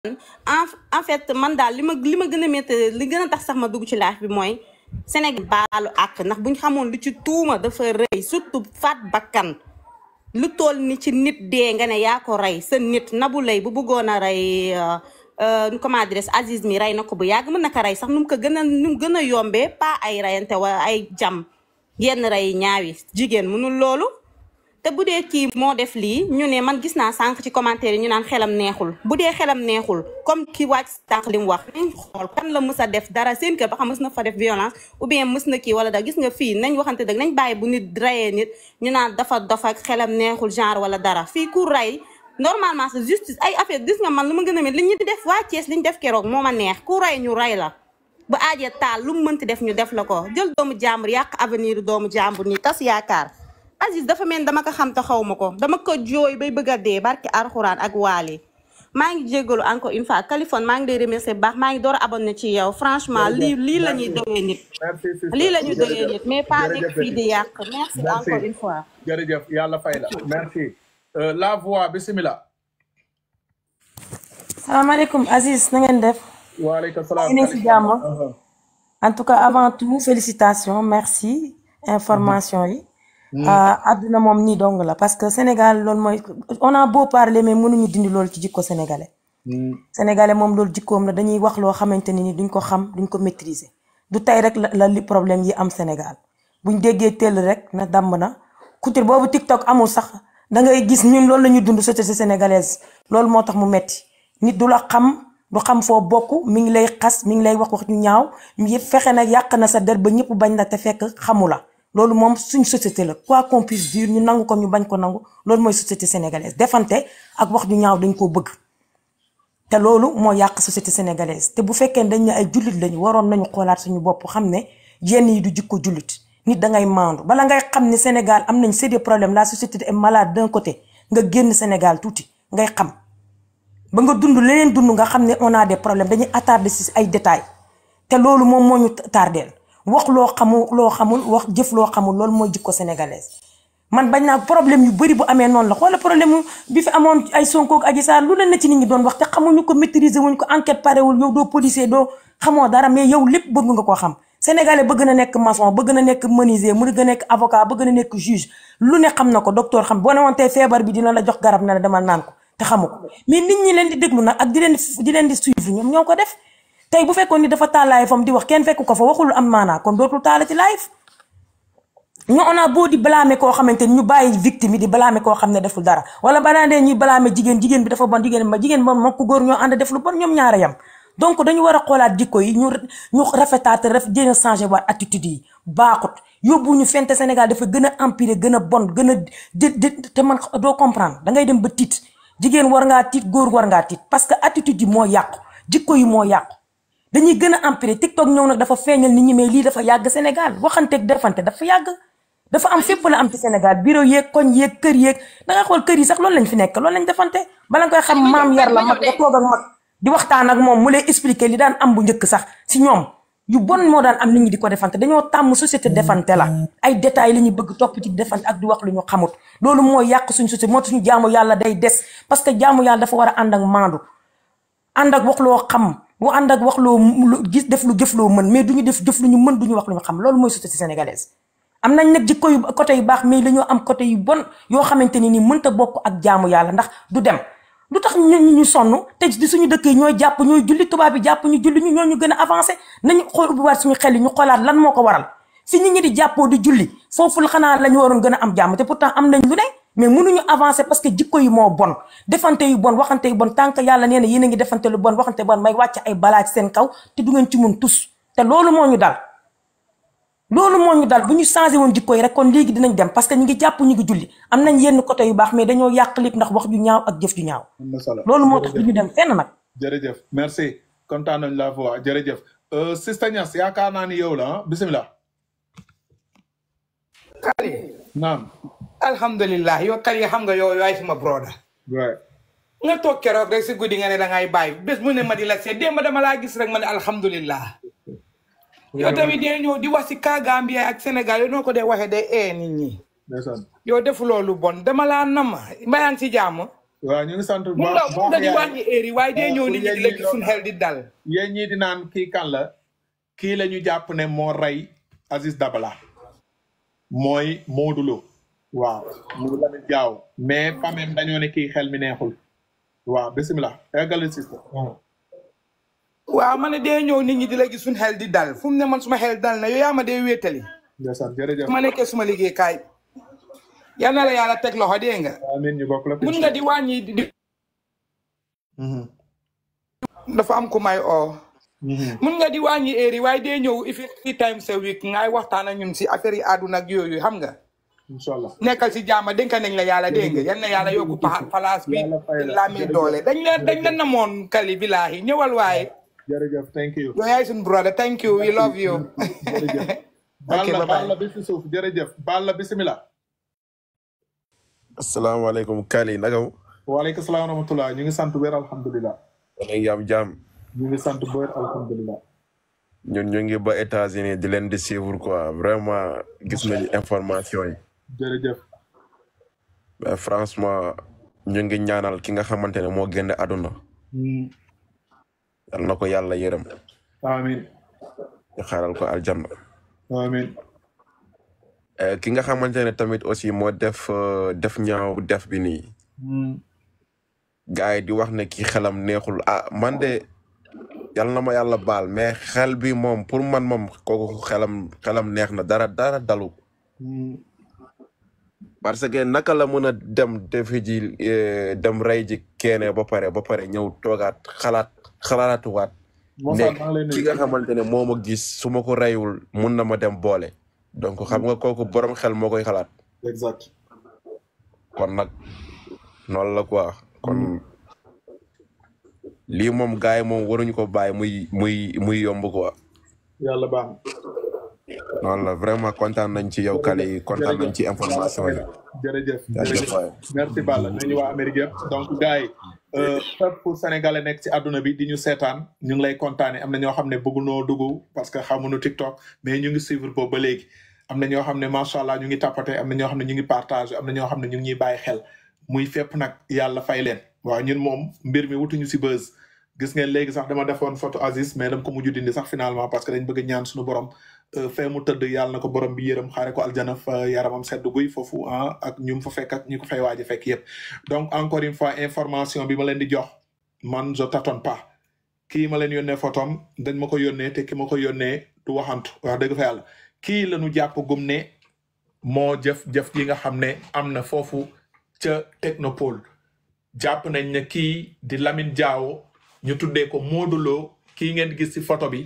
en fait man daal li ma gën a métti li gën a tax sax ma dugg ci live bi mooy Sénégal baalu àq ndax buñ xamoon lu ci tuuma dafa rëy surtout faat bakkan lu toll ni ci nit dee nga ne yaa ko rey sa nit Nabou Leye bu bëggoon a rey comment dire Aziz mi rey na ko bu yàgg mën na ko rey sax nu mu gën a yombee pas ay reyante wala ay jam yenn rey ñaawi jigéen mënul loolu. te bu dee kii moo def lii ñu ne man gis naa sànq ci commentaire yi ñu naan xelam neexul bu dee xelam neexul comme ki wàcc sànq li mu wax nañ xool kan la mës a def dara seen kër ba xam mës na fa def violence ou bien mës na kii wala da gis nga fii nañ waxante dëgg nañ bàyyi bu nit rayee nit ñu naan dafa dof ak xelam neexul genre wala dara fii ku ray normalement c'est justice ay affaire gis nga man lu ma gën a met li ñu def waa Thiès li ñu def keroog moo ma neex ku ray ñu ray la bu aajee taal lu mu mënti def ñu def la ko jël doomu jàmbur yàq avenir doomu jàmbur ni tas yaakaar Aziz dafa mel dama ko xam te xaw ma ko dama ko jooy bay bëgg a dee barki Alxuraan ak waali maa ngi jégalu encore une fois Kaliphone maa ngi lay remercier baax maa ngi door a abonné ci yow franchement lii la ñuy doyee nit lii la ñuy doyee nit mais pas nekk fii di yàq merci encore une fois jërëjëf yàlla fay la merci la voix bismillah salaamaaleykum Aziz na ngeen def waaleykum salaam ne si jàmm en tout cas avant tout félicitations merci information yi àdduna moom nii dong la parce que Sénégal loolu mooy on a beau parler mais mënuñu dindi loolu ci jikko sénégalais. Sénégalais moom loolu jikkoom la dañuy wax loo xamante ni duñ ko xam duñ ko maîtriser du tey rek la li problème yi am Sénégal buñ déggee teel rek na damm na couture boobu TikTok amul sax da ngay gis ñun loolu la ñuy dund société sénégalaise loolu moo tax mu metti nit du la xam du xam foo bokk mi ngi lay xas mi ngi lay wax ñu ñaaw mi fexe nag yàq na sa der ba ñëpp bañ la te fekk xamu la. loolu moom suñ société la quoi qu'on puisse dire ñu nangu ko ñu bañ ko nangu loolu mooy société sénégalaise defante ak wax ju ñaaw dañ koo bëgg te loolu moo yàq société sénégalaise te bu fekkee dañ ne ay jullit lañu waroon nañu xoolaat suñu bopp xam ne yenn yi du jikko jullit nit dangay maandu bala ngay xam ne Sénégal am nañ c'est des problèmes la société est malade d'un côté nga génn Sénégal tuuti ngay xam ba nga dund leneen dund nga xam ne on a des problèmes dañuy attardé ci ay détails te loolu moom moo ñu tardeel wax loo xamul wax jëf loo xamul loolu mooy jikko sénégalaise man bañ naa problème yu bëri bu amee noonu la xoola problème bi fi amoon ay Sonko ak Adji Sarr lu leen na ci nit ñi doon wax te xamuñu ko maîtriser wuñ ko enquête parewul yow doo policier doo xamoo dara mais yow lépp bëgg nga koo xam sénégalais bëgg na nekk maçon bëgg na nekk menuisier mu bëgg na nekk avocat bëgg na nekk juge lu ne xam na ko docteur xam boo ne woon tey feebar bi dina la jox garab na la demal naan ko te xamu ko mais nit ñi leen di déglu nag ak di leen di suivre ñoom ñoo ko def tey bu fekkoon ni dafa taal live fam di wax kenn fekk ko fa waxul am maanaa kon dootul taala ci live ñu on a beau di blâmer koo xamante ni ñu bàyyi victime yi di blâmer koo xam ne deful dara wala banaa dee ñuy blâmer jigéen bi dafa bon jigéen bon moom ku góor ñoo ànd def lu bon ñoom ñaara yam donc dañu war a xoolaat jikko yi ñu rafetaat jéem a changé waat attitude yi baaxut yóbbu ñu fente Sénégal dafa gën a empirer gën a bon gën a te man doo comprendre da ngay dem ba tiit jigéen war ngaa tiit góor war ngaa tiit parce que attitude yi moo yàqu jikko yi moo yàqu dañuy gën a empirer TikTok ñëw nag dafa feeñal nit ñi mais lii dafa yàgg Sénégal waxanteeg defante dafa yàgg dafa am fépp la am ci Sénégal bureau yeeg koñ yeeg kër yeeg da ngay xool kër yi sax loolu lañ fi nekk loolu lañ defante bala nga koy xam maam yar la mag nga toog ak mag di waxtaan ak moom mu lay expliquer li daan am bu njëkk sax si ñoom yu bon moo daan am nit ñi di ko defante dañoo tàmm société defante la ay détails la ñuy bëgg topp ci defante ak di wax lu ñu xamut loolu moo yàq suñu société moo suñu jaamu yàlla day des parce que jaamu yàlla dafa war a ànd ak maandu ànd ak wax loo xam bu ànd ak wax loo gis def lu jëf loo mën mais duñu def jëf lu ñu mën duñu wax lu ñu xam loolu mooy société sénégalaise am nañ nag jikko yu côté yu baax mais dañoo am côté yu bon yoo xamante ni mënta bokk ak jaamu yàlla ndax du dem lu tax ñu sonn te di suñu dëkk yi ñooy jàpp ñooy julli tubaab bi jàpp ñu julli ñu ñooñu gën a avancé nañu xool ubbiwaat suñu xel yi ñu xoolaat lan moo ko waral fi nit ñi di jàppoo di julli foofu xanaa la ñu waroon gën a am jàmm te pourtant am nañ lu ne mais mënuñu avancer parce que jikko yi moo bon defante yu bon waxante yu bon tant que yàlla nee na yéen a ngi defante lu bon waxante bon may wàcc ay balaa ci seen kaw te du ngeen ci mun tus te loolu moo ñu dal bu ñu changé woon jikko yi rek kon léegi dinañ dem parce que ñu ngi jàpp ñu ngi julli am nañ yenn côté yu baax mais dañoo yàq lépp ndax wax ju ñaaw ak jëf ju ñaaw loolu moo tax du ñu dem fenn nag jërëjëf merci kontaan nañ la voix jërëjëf Sista Niass yaakaar naa ni yow la bismillah Kali naam alhamdulillah yow Kali xam nga yow yaay suma broda nga toog keroog rek si guddi nga ne dangay bàyyi bés mu ne ma di la seet démb dama laa gis rek ma ne alhamdulillah yow tamit dee ñëw di wax si kaa Gambia ak Sénégal yow noo ko dee waxee day nit ñi yow defu loolu bon dama laa nama mbayaan si jàmm waaw ñu ngi sant bu mun baax nga di wàññi heure yi waaye dee ñëw pour nit ñi yéen di la ñii gis suñu xel di dal. yéen ñii di naan kii kan la kii la ñu jàpp ne moo rey Aziz Dabala mooy Modou Lo waaw mu ngi Lamine Diaw mais famem dañoo ne kii xel mi neexul waaw bisimilah eggali sister waaw ma ne dee ñëw nit ñi di la gis suñu xel di dal fu mu ne man suma xel dal na yow yaa ma dee wéetali. ndeysaan jërëjëf su ma nekkee suma liggéey kaay yal na la yàlla teg loxo dee nga. amiin ñu bokk la mun nga di wàññi di. dafa am ku may oo. mun nga di wàññi heure yi waaye dee ñëw if 3 times a week ngay waxtaan ak ñun si affaire yi àdduna ak yooyu xam nga. inshallah nekkal si jàmm dénk nañ la yàlla dégg nga yal na yàlla yokku place bi laamee doole dañ leen namoon kali billahi ñëwal waaye. jërëjëf thank you. yow yaay suñu brother thank you we love you. jërëjëf. baal la bi si suuf jërëjëf baal la bisimilah. asalaamaaleykum Kali naka mu. waaleykum salaam wa rahmatulah ñu ngi sant wér alhamdulilah. maa ngi am jàmm. ñu ngi sant wér alhamdulilah. ñun ñu ngi ba États-Unis di leen di suivre quoi vraiment gis nañu information yi. jërëjëf. mais franchement ñu ngi ñaanal ki nga xamante ne moo génn àdduna. yal na ko yàlla yërëm. amiin. ñu xaaral ko aljanna. amiin. ki nga xamante ne tamit aussi moo def ñaaw def bi nii. gars yi di wax ne kii xelam neexul ah man de yal na ma yàlla baal mais xel bi moom pour man moom kooku xelam neex na dara dalu. parce que naka la mën a dem defi ji dem rey ji keene ba pare ñëw toogaat xalaatuwaat. ne ki nga xamante ne moo ma gis su ma ko reyul mun na ma dem boole. donc xam nga kooku borom xel moo koy xalaat. exact. kon nag noonu la quoi kon lii moom gars yi moom waruñu ko bàyyi muy yomb quoi. yàlla baax na. noonu la vraiment kontaan nañ ci yow Kali kontaan nañ ci information yi. jërëjëf merci Balla nañu waa Amérique yëpp donc gars yi fépp sénégalais nekk ci àdduna bi di ñu seetaan ñu ngi lay kontaane am na ñoo xam ne bëggunoo dugg parce que xamuñu TikTok mais ñu ngi suivre boobu ba léegi am na ñoo xam ne macha allah ñu ngi tappate am na ñoo xam ne ñu ngi partage am na ñoo xam ne ñu ngi ñuy bàyyi xel muy fépp nag yàlla fay leen waaw ñun moom mbir mi wutuñu si buzz gis ngeen léegi sax dama defoon photo Aziz mais dama ko mujj dindi sax finalement parce que dañ bëgg ñaan suñu borom fee mu tëdd yàlla na ko borom bi yërëm xaare ko aljana fa yaramam sedd guy foofu ak ñu fa fekk ak ñi ko fay waaji fekk yëpp donc encore une fois information bi ma leen di jox man je tâtonne pas kii ma leen yónnee photom dañ ma ko yónnee te ki ma ko yónnee du waxantu wax dëgg fa yàlla kii la ñu jàpp gum ne moo jëf ji nga xam ne am na foofu ca Technopole jàpp nañ ne kii di Lamine Diawo ñu tuddee ko Modou Lo kii ngeen gis ci photo bi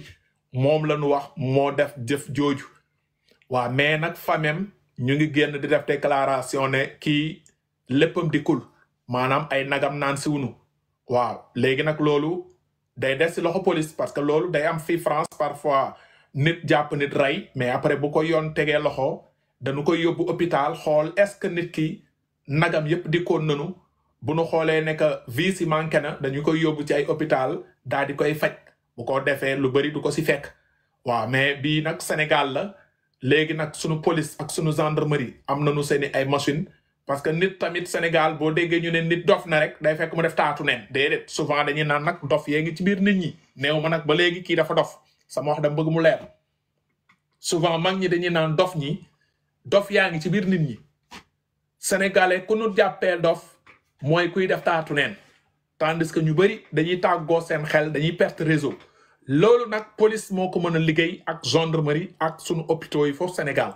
moom la ñu wax moo def jëf jooju waaw mais nag famem ñu ngi génn di def déclaration ne kii léppam di kul maanaam ay nagam naan siwunu waaw léegi nag loolu day des ci loxo police parce que loolu day am fii France parfois nit jàpp nit rey mais après bu ko yoon tegee loxo dañu koy yóbbu hôpital xool est-ce que nit ki nagam yépp dikkoon nanu bu nu xoolee ne que vie si manqué na dañu koy yóbbu ci ay hôpital daal di koy faj bu ko defee lu bari du ko si fekk waaw mais bii nag Sénégal la léegi nag sunu police ak sunu gendarmerie am nañu seeni ay machine parce que nit tamit Sénégal boo déggee ñu ne nit dof na rek day fekk mu def taatu neen déedéet souvent dañuy naan nag dof yee ngi ci biir nit ñi néew ma nag ba léegi kii dafa dof sama wax dama bëgg mu leer souvent mag ñi dañuy naan dof yaa ngi ci biir nit ñi sénégalais ku nu jàppee dof mooy kuy def taatu neen tandis que ñu bëri dañuy tàggoo seen xel dañuy perte réseau loolu nag police moo ko mën a liggéey ak gendarmerie ak sunu hôpitaux yi foofu Sénégal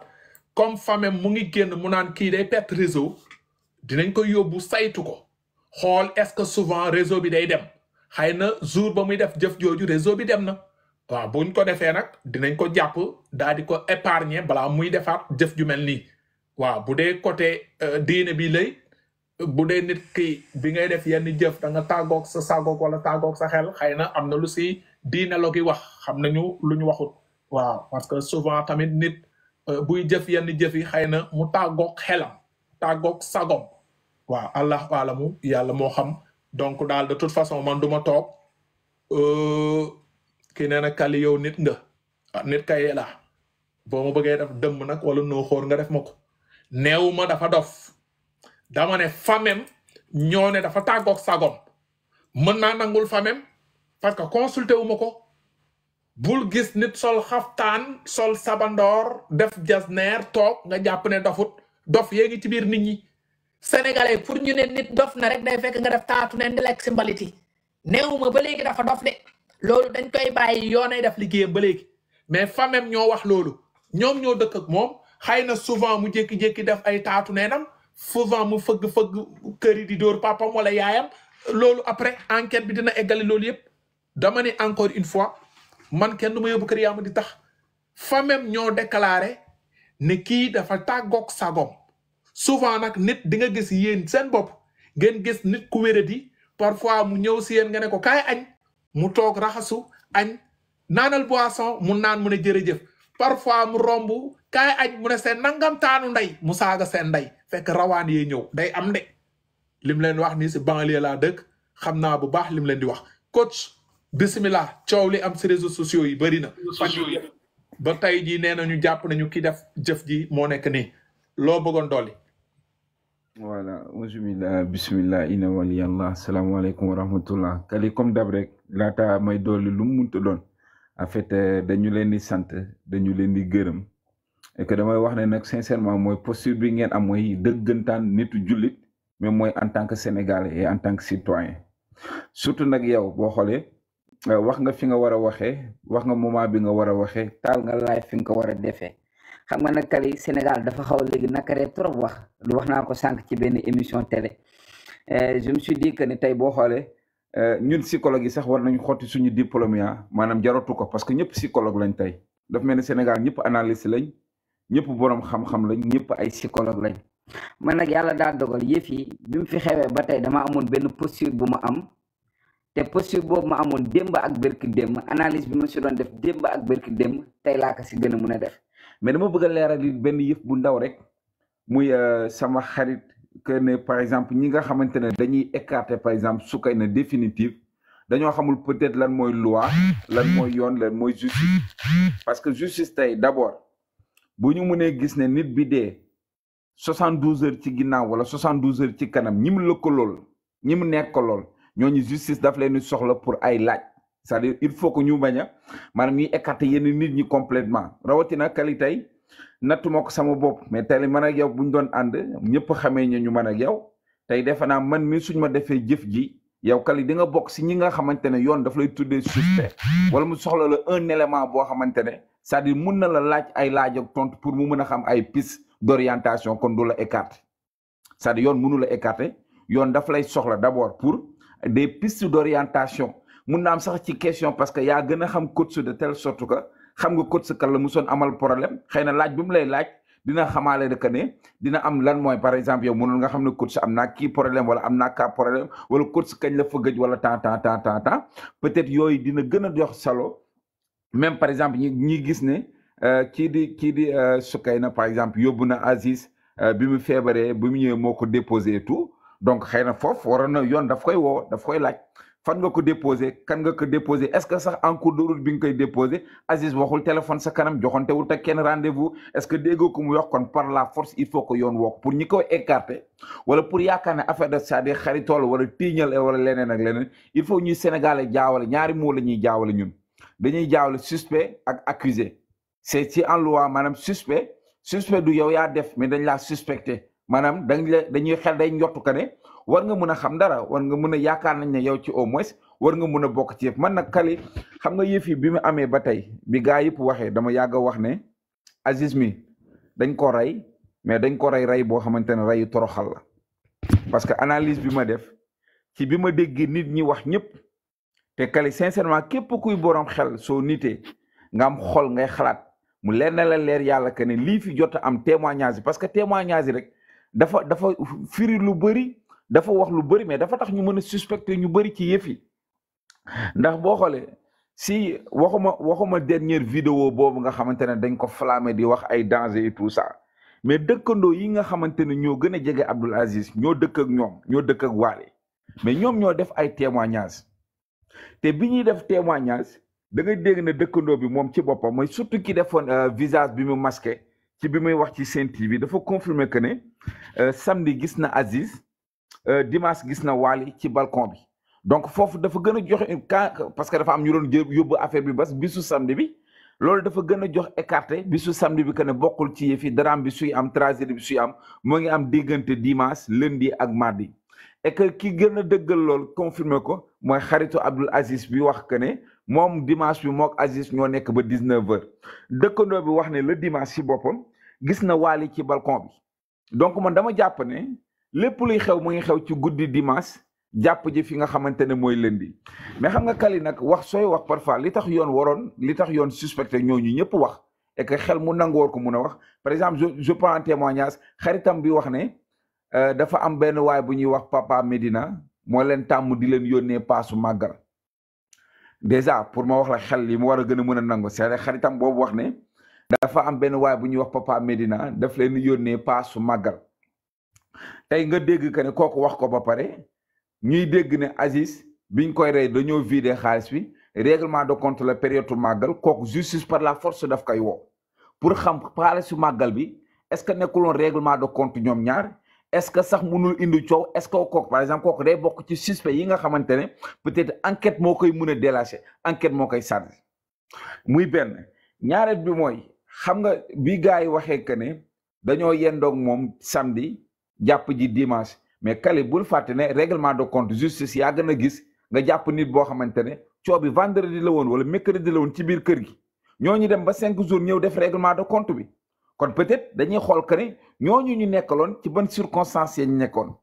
comme famem mu ngi génn mu naan kii day perte réseau dinañ ko yóbbu saytu ko xool est-ce que souvent réseau bi day dem xëy na jour ba muy def jëf jooju réseau bi dem na waaw buñ ko defee nag dinañ ko jàpp daal di ko épargner balaa muy defaat jëf ju mel nii waaw bu dee côté diine bi lay bu dee nit ki bi ngay def yenn jëf da nga tàggoog sa sagoog wala tàggoog sa xel xëy na am na lu si diine la gi wax xam nañu lu ñu waxut waaw parce que souvent tamit nit buy jëf yenn jëf yi xëy na mu tàggoog xelam tàggoog sagom waaw allah alamu yàlla moo xam donc daal de toute façon man duma toog kii nee na Kali yow nit nga nit kay la boo ma bëggee def dëmm nag wala noo xóor nga def ma ko neewuma dafa dof dama ne famem ñoo ne dafa tàggoog sagom mën naa nangul famem parce que consulté wu ma ko bul gis nit sol xaftaan sol sabandoor def jasneer toog nga jàpp ne dofut dof yee ngi ci biir nit ñi sénégalais pour ñu ne nit dof na rek day fekk nga def taatu ne di lekk si mbaliti néewuma ba léegi dafa dof de loolu dañ koy bàyyi yoonay def liggéeyam ba léegi mais famem ñoo wax loolu ñoom ñoo dëkk ak moom xëy na souvent mu jékki-jékki def ay taatu neenam souvent mu fëgg kër yi di dóor papam wala yaayam loolu après enquête bi dina eggali loolu yëpp dama ne encore une fois man kenn du ma yóbbu kër yaama di tax famem ñoo déclaré ne kii dafa tàggoog sagom souvent nag nit di nga gis yéen seen bopp ngeen gis nit ku wéradi parfois mu ñëw si yéen nga ne ko kaay añ mu toog raxasu añ naanal boisson mu naan mu ne jërëjëf parfois mu romb kaay añ mu ne seen nangam taanu ndey mu saaga seen ndey fekk rawaan yee ñëw day am de lim leen wax nii si banlieue laa dëkk xam naa bu baax lim leen di wax coach bismillah coow li am si réseaux sociaux yi bëri na ba tey jii nee nañu jàpp nañu ki def jëf ji moo nekk nii loo bëggoon dolli voilà bismillah inna waliyallah salaamaaleykum wa rahmatullah kali comme dab rek laata may dolli lu mu munta doon en fait dañu leen di sant dañu leen di gërëm et que damay wax ne nag sincèrement mooy posture bi ngeen am mooy dëggantaan nitu jullit mais mooy en tant que sénégalais et en tant que citoyen surtout nag yow boo xoolee wax nga fi nga war a waxee wax nga moment bi nga war a waxee taal nga live fi nga ko war a defee xam nga nag kali Sénégal dafa xaw léegi nakaree trop wax naa ko sànq ci benn émission télé je me suis dit que ne tey boo xoolee ñun psychologue yi sax war nañu xotti suñu diplôme ya maanaam jaratu ko parce que ñëpp psychologue lañ tey daf mel ne Sénégal ñëpp analyste lañ ñëpp boroom xam-xam lañ ñëpp ay psychologue lañ man nag yàlla daa dogal yëf yi bi mu fi xewee ba tey dama amoon benn posture bu ma am te posture boobu ma amoon démb ak bërki démb analyse bi ma si doon def démb ak bërki démb tey laa ko si gën a mun a def mais dama bëgg a leeral li benn yëf bu ndaw rek muy sama xarit que ne par exemple ñi nga xamante ne dañuy écarter par exemple Soukeyna définitive dañoo xamul peut-être lan mooy loi lan mooy yoon lan mooy justice parce que justice tey d'abord bu ñu mënee gis ne nit bi dee 72 heures ci ginnaaw wala 72 heures ci kanam ñi mu lëkkalool ñi mu nekkalool ñooñu justice daf leen di soxla pour ay laaj c'est-à-dire il faut que ñu bañ a maanaam ñuy écarter yenn nit ñi complètement rawatina kali tey nattuma ko sama bopp mais tey man ak yow bu ñu doon ànd ñëpp xamee ñu man ak yow tey defe naa man mi suñ ma defee jëf ji yow kali di nga bokk si ñi nga xamante ne yoon daf lay tuddee suspect wala mu soxla la un élément boo xamante ne c'est-à-dire mun na la laaj ay laaj ak tontu pour mu mën a xam ay piste d'orientation kon du la écarter c'est-à-dire yoon mënu la écarter yoon daf lay soxla d'abord pour des pistes d'orientation mun na am sax ci question parce que yaa gën a xam coach de telle sorte que xam nga coach kan la musoon amal problème xëy na laaj bi mu lay laaj dina xamaale que ne dina am lan mooy par exemple yow mënul nga xam ne coach am naa kii problème wala am naa kaa problème wala coach kañ la fa gëj wala temps peut-être yooyu dina gën a jox salo même par exemple ñi gis ne kii di Soukeyna par exemple yóbbu na Aziz bi mu feebaree bi mu ñëwee moo ko déposé et tout donc xëy na foofu waroon na yoon daf koy woo daf koy laaj fan nga ko déposé kan nga ko déposé est-ce que sax en cours de route bi nga koy déposé Aziz waxul téléphone sa kanam joxantewul te kenn rendez-vous est-ce que déggoo ko mu wax kon par la force il faut que yoon woo ko pour ñi koy écarter wala pour yaakaar ne affaire de c'est-à-dire xaritool wala tiiñal wala leneen ak leneen il faut ñuy Sénégalais jaawale ñaari moo la ñuy jaawale ñun dañuy jaawale suspect ak accusé c'est ci en loi maanaam suspect du yow yaa def mais dañ laa suspecté maanaam dañuy xel day njottu ka ne war nga mën a xam dara war nga mën a yaakaar nañ ne yow ci au moins war nga mën a bokk ci yëf man nag kali xam nga yëf yi bi mu amee ba tey bi gaa yëpp waxee dama yàgg a wax ne Aziz mi dañ ko rey mais dañ ko rey boo xamante ne reyu toroxal la parce que analyse bi ma def ci bi ma déggee nit ñi wax ñëpp te kali sincèrement képp kuy borom xel soo nitee nga am xol ngay xalaat mu leer na la leer yàlla que ne lii fi jot a am témoignage yi parce que témoignage yi rek dafa firi lu bëri dafa wax lu bëri mais dafa tax ñu mën a suspecter ñu bëri ci yëf yi ndax boo xoolee si waxuma dernière vidéo boobu nga xamante ne dañ ko flammé di wax ay danger et tout ça mais dëkkandoo yi nga xamante ne ñoo gën a jege Abdoul Aziz ñoo dëkk ak ñoom ñoo dëkk ak Wally mais ñoom ñoo def ay témoignage te bi ñuy def témoignage da ngay dégg ne dëkkandoo bi moom ci boppam mooy surtout ki defoon visage bi mu masqué ci bi muy wax ci Sen TV dafa confirmer que ne samedi gis na Aziz dimanche gis na Wally ci balcon bi donc foofu dafa gën a joxe parce que dafa am ñu doon yóbbu affaire bi bas bisu samedi bi loolu dafa gën a jox écarté bisu samedi bi que ne bokkul ci yëfi drame bi suy am tragédie bi suy am moo ngi am diggante dimanche lundi ak mardi et que ki gën a dëggal loolu confirmer ko mooy xaritu Abdoul Aziz bi wax que ne moom dimanche bi mook Aziz ñoo nekk ba 19h dëkkandoo bi wax ne le dimanche si boppam gis na Wally ci balcon bi donc man dama jàpp ne lépp luy xew mu ngi xew ci guddi dimanche jàpp ji fi nga xamante ne mooy lundi mais xam nga Kali nag wax sooy wax parfois li tax yoon suspecté ñooñu ñëpp wax et que xel mu nangoor ko mun a wax par exemple je prends un témoignage xaritam bi wax ne dafa am benn waay bu ñuy wax Papa Medina moo leen tàmm di leen yónnee paasu màggal déjà pour ma wax la xel li mu war a gën a mën a nangu c'est xaritam boobu wax ne dafa am benn waay bu ñuy wax Papa Medina daf leen yónnee paasu màggal tey nga dégg que ne kooku wax ko ba pare ñuy dégg ne Aziz biñ koy rey dañoo vider xaalis bi règlement de compte la période màggal kooku justice par la force daf koy woo pour xam xaalisu màggal bi est-ce que nekkuloon règlement de compte ñoom ñaar est-ce que sax mënul indi coow est-ce que kooku par exemple kooku day bokk ci suspect yi nga xamante ne peut-être enquête moo koy mën a délacer enquête moo koy chargé muy benn ñaareel bi mooy xam nga bi gars yi waxee que ne dañoo yendoog moom samedi jàpp ji dimanche mais Kali bul fàtte ne règlement de compte justice yaa gën a gis nga jàpp nit boo xamante ne coow bi vendredi la woon wala mercredi la woon ci biir kër gi ñooñu dem ba 5 jours ñëw def règlement de compte bi kon peut-être dañuy xool que ne ñooñu ñu nekkaloon ci ban circonstances yi ñu nekkoon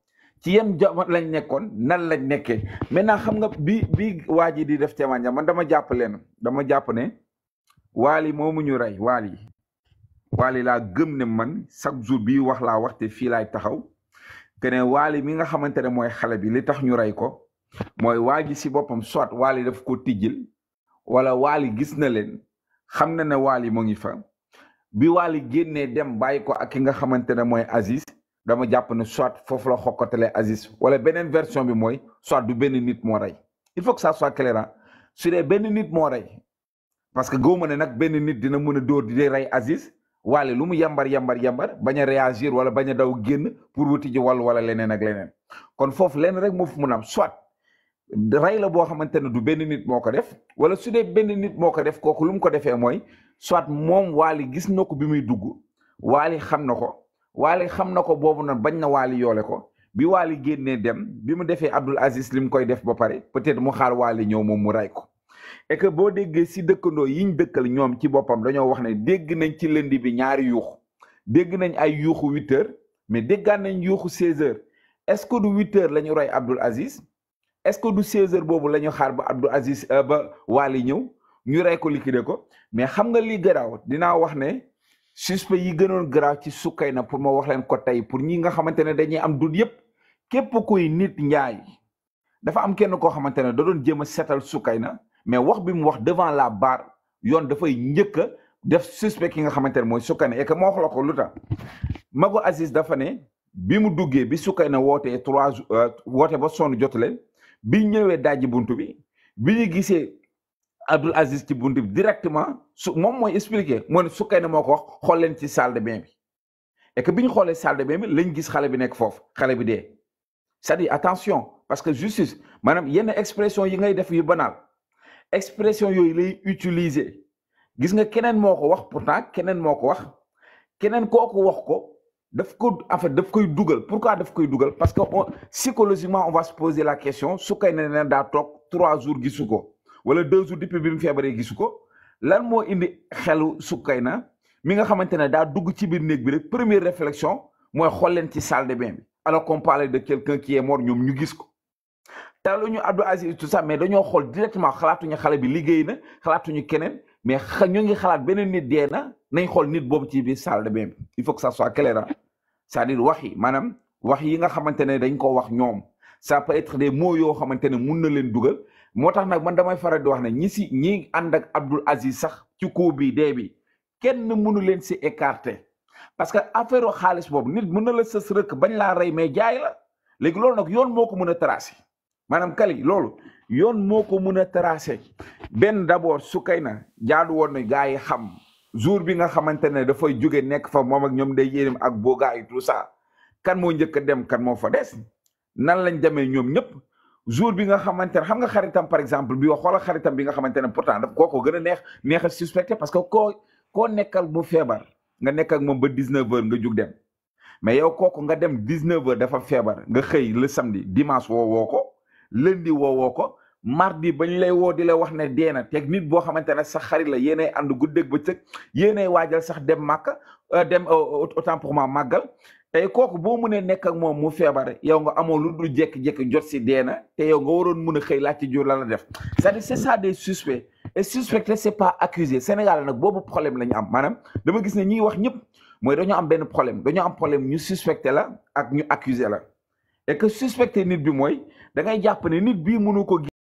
ci yenn jamono lañ nekkoon nan lañ nekkee maintenant xam nga bi waa ji di def témoignage man dama jàpp ne Wally moomu ñu rey Wally laa gëm ne man chaque jour bii wax laa wax te fii laay taxaw que ne Wally mi nga xamante ne mooy xale bi li tax ñu rey ko mooy waa ji si boppam soit Wally daf ko tijjil wala Wally gis na leen xam na ne Wally moo ngi fa bi Wally génnee dem bàyyi ko ak ki nga xamante ne mooy Aziz dama jàpp ne soit foofu la xokkatale Aziz wala beneen version bi mooy soit du benn nit moo rey il faut que ça soit clair su dee benn nit moo rey parce que gëwuma ne nag benn nit dina mën a dóor di rey Aziz Wally lu mu yambar bañ a réagir wala bañ a daw génn pour wuti ji wàll wala leneen ak leneen kon foofu lenn rek moo fi mun a am soit rey la boo xamante ne du benn nit moo ko def wala su dee benn nit moo ko def kooku lu mu ko defee mooy soit moom Wally gis na ko bi muy dugg Wally xam na ko boobu nag bañ na Wally yoole ko bi Wally génnee dem bi mu defee Abdoul Aziz li mu koy def ba pare peut-être mu xaar Wally ñëw moom mu rey ko et que boo déggee si dëkkandoo yiñ dëkkal ñoom ci boppam dañoo wax ne dégg nañ ci lundi bi ñaari yuuxu dégg nañ ay yuuxu 8h mais déggaan nañ yuuxu 16h est-ce que du 8h la ñu rey Abdoul Aziz est-ce que du 16h boobu la ñu xaar ba Abdoul Aziz ba Wally ñëw ñu rey ko liquider ko mais xam nga li garaaw dinaa wax ne suspect yi gënoon garaaw ci Soukeyna pour ma wax leen ko tey pour ñi nga xamante ne dañuy am dut yépp képp kuy nit njaay dafa am kenn koo xamante ne da doon jéem a seetal Soukeyna mais wax bi mu wax devant la barre yoon dafay njëkk a def suspect ki nga xamante ne mooy Soukeyna et que ma wax la ko lu tax Magu Aziz dafa ne bi mu duggee bi Soukeyna wootee 3 jours woote ba sonn jotu leen bi ñëwee dajji buntu bi ñu gisee Abdoul Aziz ci buntu bi directement moom mooy expliqué moo ne Soukeyna moo ko wax xool leen ci salle de bain bi et que bi ñu xoolee salle de bain bi lañ gis xale bi nekk foofu xale bi dee c'est-à-dire attention parce que justice maanaam yenn expression yi ngay def yu banal expression yooyu lay utiliser gis nga keneen moo ko wax pourtant keneen moo ko wax keneen kooku wax ko daf ko en fait daf koy dugal pourquoi daf koy dugal parce que psychologiquement on va se poser la question Soukeyna ne daa toog 3 jours gisu ko wala 2 jours depuis bi mu feebaree gisu ko lan moo indi xelu Soukeyna mi nga xamante ne daa dugg ci biir néeg bi rek première réflexion mooy xool leen ci salle de bain bi alors qu'on parlait de quelqu'un qui est mort ñoom ñu gis ko taluñu Abdoul Aziz tout ça mais dañoo xool directement xalaatuñu xale bi liggéey na xalaatuñu keneen mais ñu ngi xalaat beneen nit dee na nañ xool nit boobu ci biir salle de bain bi il faut que ça soit clair c'est-à-dire wax yi maanaam wax yi nga xamante ne dañ ko wax ñoom ça peut être des mots yoo xamante ne mun na leen dugal moo tax nag man damay faral di wax ne ñi ànd ak Abdoul Aziz sax ci coup bi dee bi kenn mënu leen si écarter parce que affaire xaalis boobu nit mën na la sës rëkk bañ laa rey mais jaay la léegi loolu nag yoon moo ko mën a tracer maanaam Kali loolu yoon moo ko mën a tracer benn d'abord Soukeyna jaadu woon na gars yi xam jour bi nga xamante ne dafay jóge nekk fa moom ak ñoom day yéenim ak boogaa yi tout ça kan moo njëkk a dem kan moo fa des nan lañ demee ñoom ñëpp jour bi nga xamante ne xam nga xaritam par exemple bi wax wala xaritam bi nga xamante ne pourtant daf kooko gën a neex a suspecté parce que koo nekkal mu feebar nga nekk ak moom ba 19h nga jug dem mais yow kooku nga dem 19h dafa feebar nga xëy le samedi dimanche woo ko lundi woo ko mardi bañ lay woo di la wax ne deena teg nit boo xamante ne sax xarit la yéenay ànd guddeeg bëccëg yéenay waajal sax dem màkk dem autant pour moi màggal tey kooku boo mënee nekk ak moom mu feebar yow nga amoo lu dul jékki-jékki jot si deena te yow nga waroon mën a xëy laaj ci jur la def c'est-à-dire c'est ça des suspects et suspecté c'est pas accusé Sénégal nag boobu problème la ñu am maanaam dama gis ne ñiy wax ñëpp mooy dañoo am benn problème dañoo am problème ñu suspecté la ak ñu accusé la et que suspecté nit bi mooy da ngay jàpp ne nit bii mënu ko